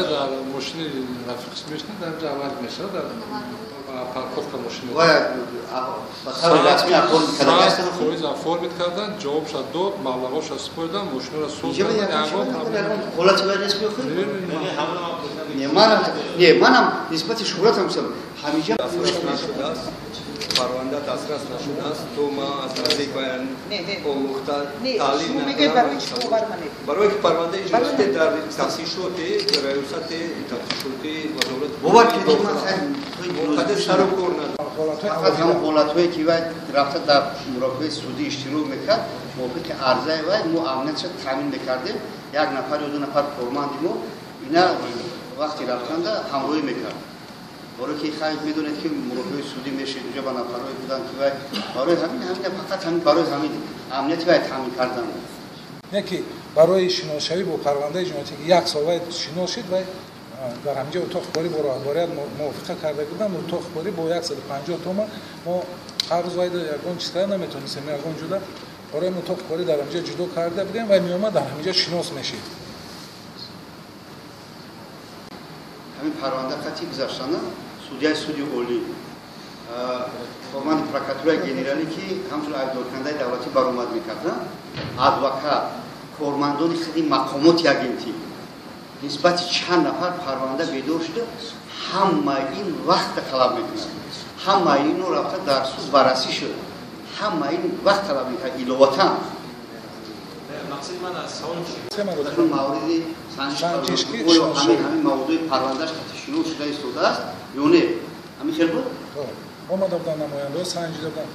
Дар мошини рафиқш мешинад, дар ҷо аввал мешавад, дар парковка мошин. Фоиз оформить кардан, ҷавобша дод, маблағоша супоридан, мошинро соз кардан. Ҳолати вай нест мехоҳед? Не, манам нисбати шӯҳратам ҳамиҷа парванда дастрас нашудааст, то ман аз наздик баян омӯхта таҳлил накардам. Барои ки парвандаи ҷиноятӣ дар тафтишоти раёсати тафтишоти вазорати бовар кунед, ман сару кор надорам. Фақат ҳамон ҳолатҳое ки вай рафта дар мурофиаи судӣ иштирок мекард, мувофиқи арзаи вай мо амниятша таъмин мекардем. Як нафар ё ду нафар корманди мо ина вақти рафтанда ҳамроҳӣ мекард. Барои ки хайр медонед ки мурофиаи судӣ мешид, унҷа ба нафарҳое буданд ки вай барои ҳамин ҳамин фақат ҳамин барои ҳамин амнияти вай таъмин кардан. Не ки барои шиносшавӣ бо парвандаи ҷиноятӣ ки як сол вай шинос шид, вай дар ҳаминҷа утоқи корӣ бо роҳбарият мувофиқа карда буданд. Утоқи корӣ бо 150 тома мо ҳар рӯз вай ягон чиз карда наметонистем, ягон ҷуда барои утоқи корӣ дар ҳаминҷа ҷудо карда будем, вай меомад дар ҳаминҷа шинос мешид. Ҳамин парванда қатъи гузаштана судяи суди олӣ, корманди прокуратураи генералӣ ки ҳамчун айбдоркунандаи давлатӣ баромад мекарданд, адвокат, кормандони худи мақомоти агентӣ нисбати чанд нафар парванда бедор шуда, ҳамаи ин вақта талаб мекунад, ҳамаи инро рафта дар суд баррасӣ шуд, ҳамаи ин вақт талаб мекунад иловатан. Мақсади ман аз савол чи? Мавриди санҷиш оё ҳамин мавзӯи парвандааш қатъи шинос шуда истодааст ё не? Ҳамин хел буд? Омада буданд намояндаҳо, санҷида буданд.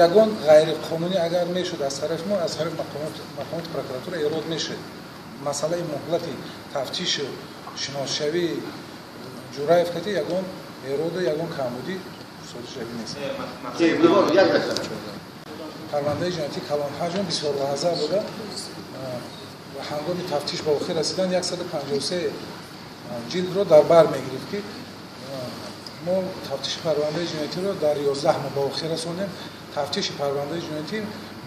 Ягон ғайриқонунӣ агар мешуд аз тарафи мо, аз тарафи мақомоти прокуратура эрод мешуд. Масъалаи муҳлати тафтишу шиносшавии Ҷураев кати ягон эроду ягон камбудӣ содиршавӣ нест. Парвандаи ҷиноятӣ калонҳаҷм бисёрлаҳза буда, ҳангоми тафтиш ба охир расидан 153 ҷилдро дар бар мегирифт ки мо тафтиши парвандаи ҷиноятиро дар 11 моҳ ба охир расондем. Тафтиши парвандаи ҷиноятӣ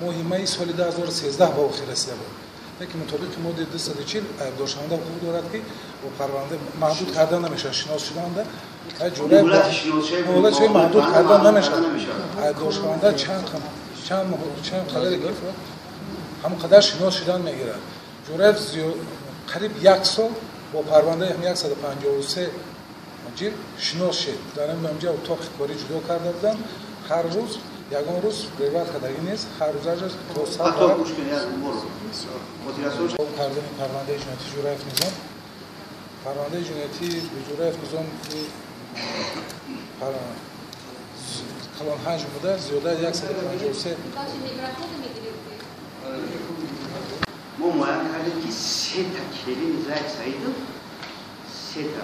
моҳи майи соли 2013 ба охир расида буд. Лекин мутобиқи моддаи 240 айбдоршаванда ҳуқуқ дорад ки бо парванда маҳдуд карда намешавад, шинос шуданда муҳлати маҳдуд карда намешавад. Айбдоршаванда чанд қадаре гирифт, ҳамон қадар шинос шудан мегирад. Ҷураев қариб як сол бо парвандаи 153 ҷилд шинос шид. Дар ҳаминҷа утоқи корӣ ҷудо карда буданд. Ҳар рӯз ягон рӯз реват кардагӣ нест, ҳар рӯз то кардани парвандаи ҷиноятӣ Ҷураев Низом, парвандаи ҷиноятӣ Ҷураев Низом калонҳаҷм буда, зиёда 153. Мо муайян кардем ки сета келини Зайд Саидов, сета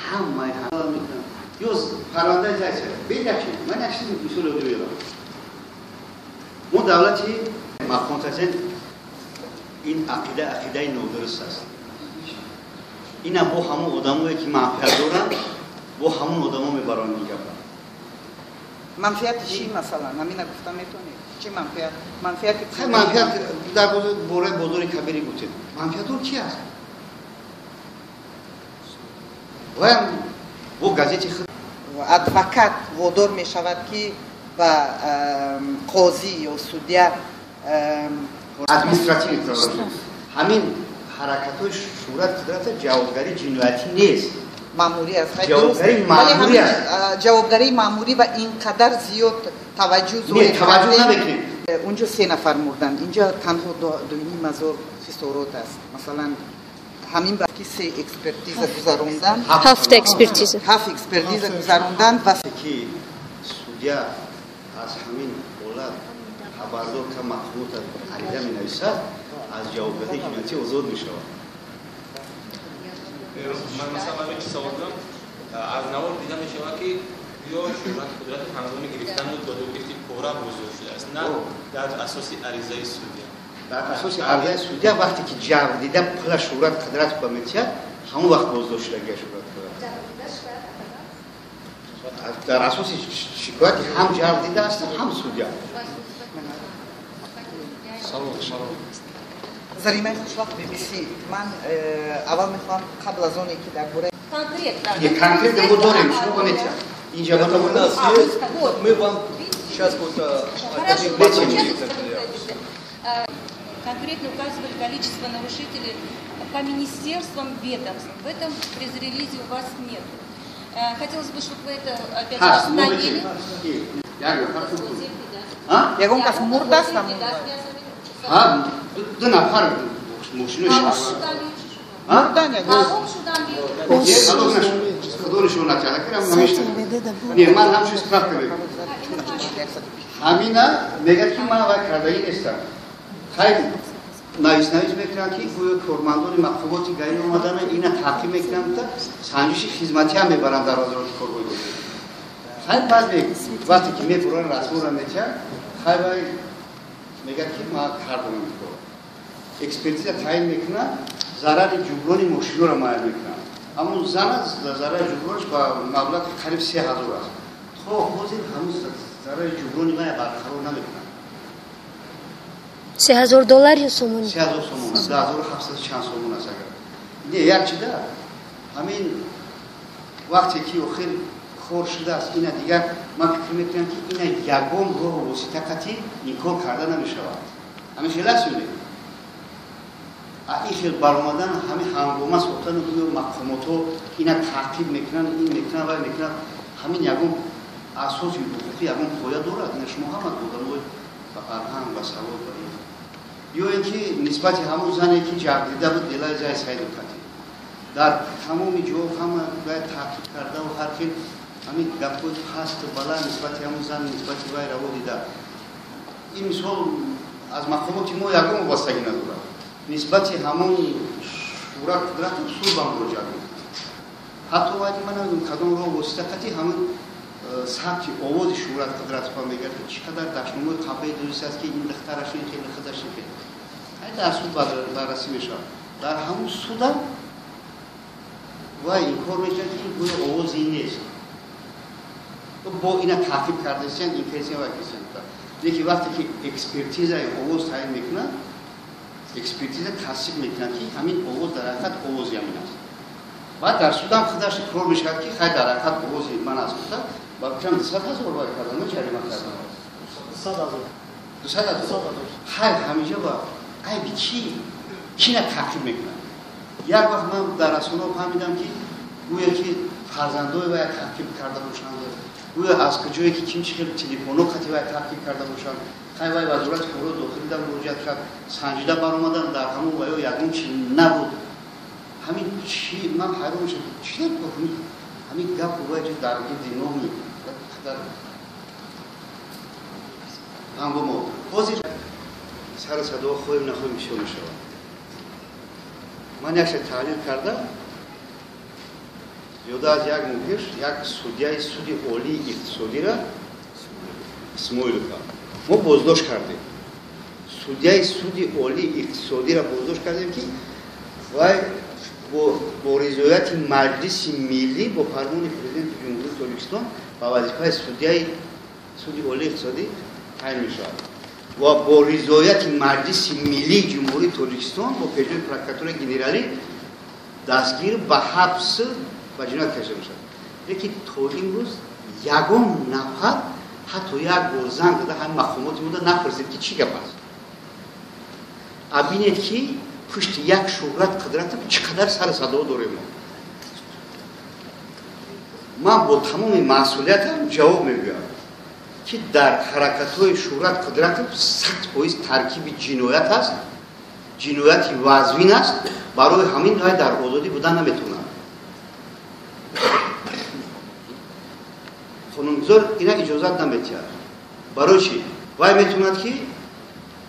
ҳамаи ҳама мекунанд. Ё парвандаи Зайд Саидов бедачи, ман як чизи мисол ёд меорам. Мо давлати мақомот ҳастем, ин ақида ақидаи нодуруст аст. Ина бо ҳамон одамое ки манфиат доранд, бо ҳамон одамо мебаранд ин гапа. Манфиати чӣ масалан? Ҳамина гуфта метавонед? Чӣ манфиат? Манфиати манфиат дар бораи бозори кабире гуфтед. Манфиатон чи аст? Ваям бо газети худ адвокат водор мешавад ки ба қозӣ ё судя административӣ ҳамин ҳаракатҳои шӯҳрат қудрата ҷавобгарии ҷиноятӣ нест. Маъмурӣ аст. Ҷавобгарии маъмурӣ аст. Ҷавобгарии маъмурӣ ва ин қадар зиёд таваҷҷӯҳ зоҳир таваҷҷӯҳ намекунем. Унҷо 3 нафар мурданд. Инҷо танҳо 2.5 ҳазор хисорот аст. Масалан ҳамин ба ки 3 экспертиза гузаронданд. 7 экспертиза. 7 экспертиза гузаронданд ва ки судя аз ҳамин ҳолат хабардор ка мақомот ариза менависад, аз ҷавобгарии ҷиноятӣ озод мешавад. Ман масалан барои чӣ савол дорам? Аз навор дида мешавад ки гӯё шӯҳрат қудрати ҳангоми гирифтану додугирифти пора боздошт шудааст, на дар асоси аризаи судя. Дар асоси аризаи судя вақте ки ҷабр дида пула шӯҳрат қудрат ба метиҳад, ҳамон вақт боздошт шудагия шӯҳрат қудрат. Дар асоси шикояти ҳам ҷабр дида аст, ҳам судя. Салом, салом. Заримаи хушвақт BBC. Ман аввал мехоҳам қабл аз оне ки дар бораи конкретно мо дорем, шумо помните. Инҷа у нас есть, мы вам сейчас вот конкретно указывали количество нарушителей по министерствам, ведомствам. В этом пресс-релизе у вас нет. Хотелось бы, чтобы вы это опять установили. Ягон кас мурдаст там? Ду нафар мошинош. Мурдан ягон. Худо нишон натяда, ки рам намешнам. Не, ман ҳамчун справка мегӯям. Ҳамина мегӯяд, ки ман вай кардаги нестам. Хайр, навис мекунанд, ки гӯё кормандони мақомоти ГАИ омадана ина таҳқиқ мекунанд, санҷиши хизматӣ ҳам мебаранд дар вазорати корҳои дохилӣ. Хайр, баъд вақте ки мебуранд, расморо метиҳанд, хайр, вай мегӯяд, ки ман кардам ин корро. Экспертиза таъин мекунад, зарари ҷуброни мошиноро муайян мекунад. Аммо зана зарари ҷубронаш ба маблағи қариб 3000 аст. То ҳозир ҳанӯз зарари ҷуброни вай барқарор намекунад. 3000 доллар ё сомонӣ? 3000 сомон аст, 2700 чанд сомон аст агар. Не, як чида, ҳамин вақте ки охир хор шудааст, ина дигар ман фикр мекунам, ки ина ягон роҳу восита қатъи инкор карда намешавад. Ҳамин хел аст ё не? Ин хел баромадан, ҳамин ҳангома сохтану гӯё мақомотҳо ина таъқиб мекунанд, ин мекунанд, вай мекунанд, ҳамин ягон асоси ҳуқуқӣ, ягон поя дорад? Ина шумо ҳама одамои ба фарҳанг, ба савод, ба ин. Ё ин ки нисбати ҳамон зане, ки ҷабрдида буд, Делаи Зай Саидов қатӣ, дар тамоми ҷо ҳама бояд таъқиб кардаву ҳар хел ҳамин гапҳои пасту баланд нисбати ҳамон зан, нисбати вай раво дида. Ин мисол аз мақомоти мо ягон вобастагӣ надорад. Нисбати ҳамон Шӯра Қудратов суд ба муроҷиат мекунад. Ҳатто вайди ман намедонам кадом роҳ восита қатӣ ҳамон сабти овози Шӯҳрат Қудратова мегӯяд, ки чӣ қадар дашномои қабҳаи дуруст аст, ки ин духтараш ин хел, худаш ин хел. Дар суд баррасӣ мешавад. Дар ҳамон судам вай инкор мекунад, ки ин гӯё овози ин нест. Бо ина таъқиб кардасиян, ин кардасиян, вай кардасиян. Лекин вақте ки экспертизаи овоз таъин мекунад, экспертиза тасдиқ мекунад, ки ҳамин овоз дар ҳақиқат овози ҳамин аст. Баъд дар судам худаш иқрор мешавад, ки хай, дар ҳақиқат овози ман аст гуфта, ба фикрам 200 000 вай кардан, ҷарима кардан. 200 000. Хайр, ҳаминҷа ба айби чӣ? Кина таъқиб мекунад? Як вақт ман дар расонаҳо фаҳмидам, ки гӯё ки фарзандои вай таъқиб карда бошанд, гӯё аз куҷое ки ким чӣ хел телефонҳо қати вай таъқиб карда бошанд. Хай, вай вазорати корҳои дохилида муроҷиат кард, санҷида баромадан, дар ҳамон ваё ягон чи набуд. Ҳамин чи ман ҳайрон мешавам, чи ҳамин гапу вай дар гирди номи қадар ҳангомо. Ҳозир сару садоҳо хоҳем нахоҳем бисёр мешавад. Ман якша таҳлил кардам, зиёда аз як моҳ пеш як судяи суди олии иқтисодира, Исмоилова, мо боздошт кардем. Судяи суди олии иқтисодиро боздошт кардем, ки вай бо ризояти Маҷлиси Миллӣ, бо фармони Президенти Ҷумҳурии Тоҷикистон ба вазифаи судяи суди олии иқтисодӣ таъин мешавад ва бо ризояти Маҷлиси Миллии Ҷумҳурии Тоҷикистон бо пешниҳоди прокуратураи генералӣ дастгир, ба ҳабс, ба ҷиноят кашида мешавад. Лекин то имрӯз ягон нафар ҳатто як бор занг зада ҳамин мақомоти мода напурсид, ки чӣ гап аст. А бинед, ки пушти як Шӯҳрат Қудратов чӣ қадар сару садо дорем мо. Ман бо тамоми масъулиятам ҷавоб мегӯям, ки дар ҳаракатҳои Шӯҳрат Қудратов 100% таркиби ҷиноят аст, ҷинояти вазвин аст, барои ҳамин вай дар озодӣ будан наметавонад. Қонунгузор ина иҷозат наметиҳад. Барои чӣ? Вай метавонад, ки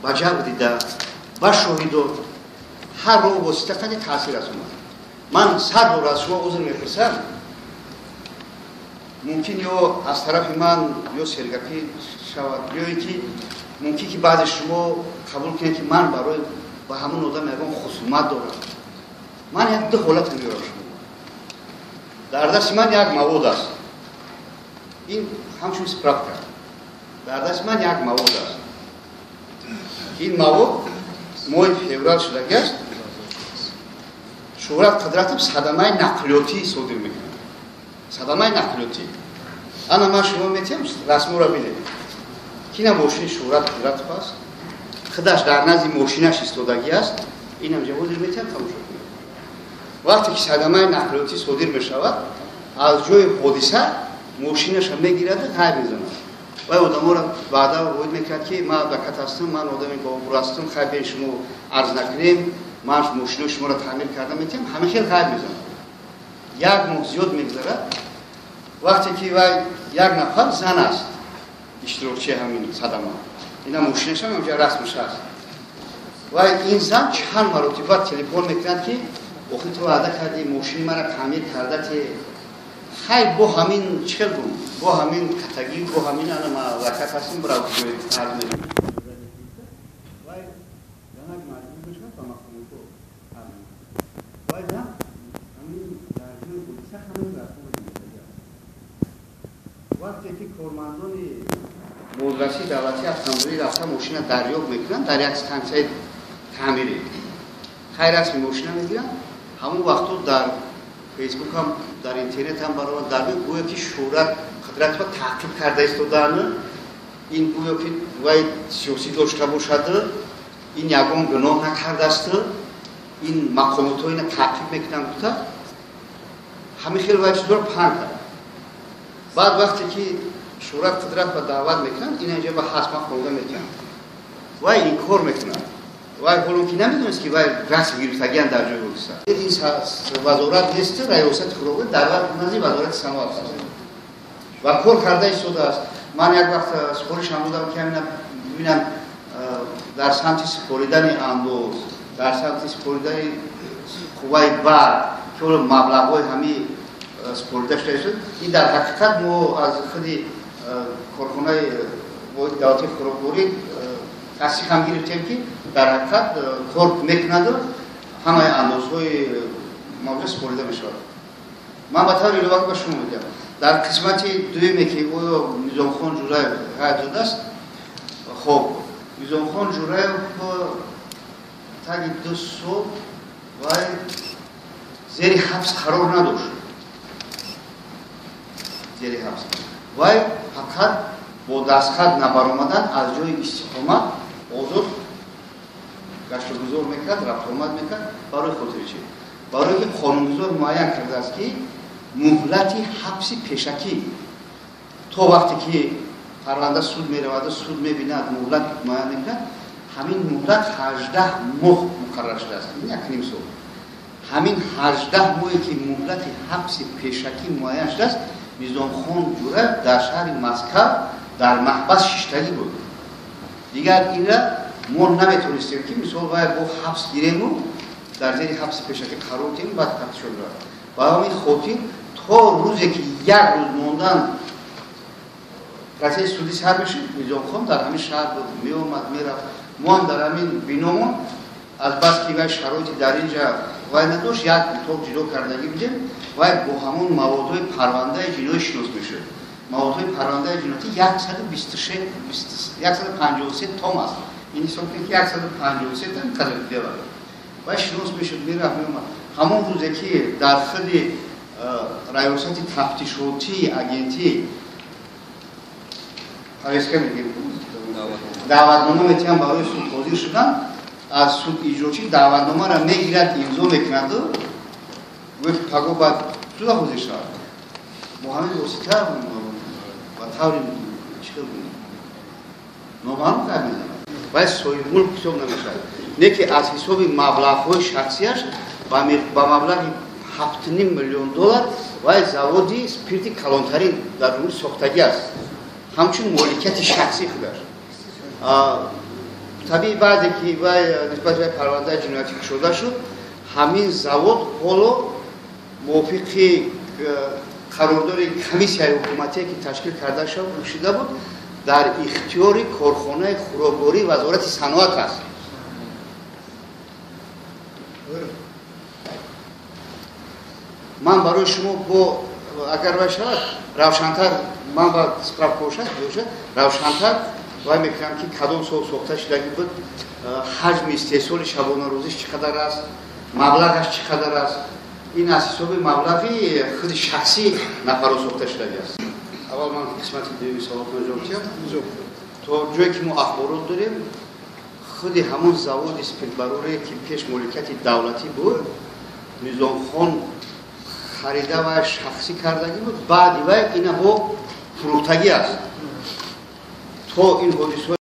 ба ҷабр дида, ба шоҳидо, ҳар роҳу восита қади таъсир расонад. Ман сад бор аз шумо узр мепурсам, мумкин ё аз тарафи ман ё сергапӣ шавад, ё ин ки мумкин ки баъзе шумо қабул кунед, ки ман барои ба ҳамон одам ягон хусумат дорам. Ман як ду ҳолат меорам шумо. Дар дасти ман як мавод аст, ин ҳамчун справка. Дар дасти ман як мавод аст. Ин мавод Моҳи феврал шудагӣ аст. Шӯҳрат Қудратов садамаи нақлиётӣ содир мекунад. Садамаи нақлиётӣ. Ана ман шумо метиҳам расморо бинед. Кина мошини Шӯҳрат Қудратов аст. Худаш дар назди мошинаш истодагӣ аст. Инам ҷавозир метиҳам тамошо кунед. Вақте ки садамаи нақлиётӣ содир мешавад, аз ҷои ҳодиса мошинаша мегираду ғайб мезанад. Вай одаморо ваъда воид мекард, ки ман адвокат ҳастам, ман одами бобур ҳастам, хайр бе шумо арз накунем, ман мошинои шуморо таъмир карда метиҳам, ҳама хел ғайб мезанад. Як моҳ зиёд мегузарад. Вақте ки вай як нафар зан аст, иштирокчии ҳамин садама. Ина мошинашам ҳамҷа расмаш аст. Вай ин зан чанд маротиба телефон мекунад, ки охир ту ваъда кардӣ, мошини маро таъмир карда те. Хайр, бо ҳамин чӣ хел гум, бо ҳамин катагӣ, бо ҳамин ана ман адвокат ҳастам, бирав ҷои арз медиҳам. Вай занак маҷбур мешавад ба мақомотҳо арз мекунад. Вай зан ҳамин дар ҷои ҳодиса ҳамин расмро гирифтагӣ аст. Вақте ки кормандони бозрасии давлатии автомобилӣ рафта мошина дарёфт мекунанд дар як стансияи таъмирӣ, хайр расми мошина мегиранд. Ҳамон вақтҳо дар фейсбук ҳам, дар интернет ҳам баромад, дар гӯё ки Шӯҳрат Қудратова таъқиб карда истодаанд, ин гӯё ки вай сиёсӣ дошта бошад, ин ягон гуноҳ накардааст, ин мақомотҳо ина таъқиб мекунанд гуфта, ҳамин хел вай чизоро паҳн кард. Баъд вақте ки Шӯҳрат Қудратова даъват мекунанд, ин инҷа ба ҳаст, ман хонда метиҳам, вай инкор мекунад. Вай ҳоло ки намедонист, ки вай расм гирифтагианд дар ҷои ҳодиса. Ин вазорат нест, раёсати хӯрокворӣ дар назди вазорати саноат аст ва кор карда истодааст. Ман як вақт супоришам додам, ки ҳамина бибинам дар самти супоридани андоз, дар самти супоридани қувваи барқ, ки ҳоло маблағҳои ҳамин супорида шуда истод. Ин дар ҳақиқат мо аз худи корхонаи давлатии хӯрокворӣ тасдиқ ҳам гирифтем, ки дар ҳақиқат кор мекунаду ҳамаи андозҳои мавҷуд супорида мешавад. Ман ба таври иловагӣ ба шумо мегӯям, дар қисмати дуюме, ки оё Низомхон Ҷураев ғайб зодааст, хоб Низомхон Ҷураев таги 2 сол вай зери ҳабс қарор надошт. Зери ҳабс вай фақат бо дастхат набаромадан аз ҷои истиқомат озод гаштугузор мекард, рафтуомад мекард. Барои хотири чӣ? Барои ки қонунгузор муайян кардааст, ки муҳлати ҳабси пешакӣ то вақте ки парванда суд мераваду суд мебинад, муҳлат муайян мекунад, ҳамин муҳлат 18 моҳ муқаррар шудааст, 1,5 сол. Ҳамин 18 моҳе ки муҳлати ҳабси пешакӣ муайян шудааст, Низомхон Ҷураев дар шаҳри Москав дар маҳбас шиштагӣ буд. Дигар инра мо наметонистем, ки мисол вай бо ҳабс гирему дар зери ҳабси пешакӣ қарор диҳем, баъд тафтишот равад. Ба ҳамин хотир то рӯзе ки як рӯз мондан процесси судӣ сар мешуд, Низомхон дар ҳамин шаҳр буд, меомад, мерафт. Мо ҳам дар ҳамин биномон аз бас ки вай шароити дар инҷа вай надошт, як утоқ ҷудо кардагӣ будем, вай бо ҳамон маводҳои парвандаи ҷиноӣ шинос мешуд. Маводҳои парвандаи ҷиноятӣ 153 том аст. Ин ҳисоб кунед, ки 153 там қадр девад. Вай шинос мешуд, мерафт, меомад. Ҳамон рӯзе ки дар худи раёсати тафтишотии агентӣ повестка мегирем, даъватнома метиҳам барои суд ҳозир шудан, аз суд иҷрочӣ даъватномаро мегирад, имзо мекунаду гӯё ки паго баъд суда ҳозир шавад. Бо ҳамин восита ба таври чӣ хел гӯем, номаълум ғайб мезанад. Вай соҳибмулк ҳисоб намешавад, не ки аз ҳисоби маблағҳои шахсияш ба маблағи 7,5 миллион доллар вай заводи спирти калонтарин дар ҷумҳурӣ сохтагӣ аст, ҳамчун моликияти шахсии худаш. Табиӣ баъде ки вай нисбати вай парвандаи ҷиноятӣ кушода шуд, ҳамин завод ҳоло мувофиқи қарордори комиссияи ҳукуматие ки ташкил карда шуда буд, дар ихтиёри корхонаи хӯроквории вазорати саноат аст. Ман барои шумо бо агар вай шавад равшантар, ман ба справка бошад, равшантар Вай мекунам ки кадом сол сохта шудагӣ буд, ҳаҷми истеҳсоли шабонарӯзиш чӣ қадар аст, маблағаш чӣ қадар аст. Ин аз ҳисоби маблағи худи шахсӣ нафарро сохта шудагӣ аст. Аввал ман қисмати дуюми саволатон ҷавоб диҳам. То ҷое ки мо ахборот дорем, худи ҳамон заводи спиртбароре ки пеш моликияти давлатӣ буд, Низомхон харида ва шахсӣ кардагӣ буд, баъди вай ина бо фурӯхтагӣ аст. То ин ҳодисаҳо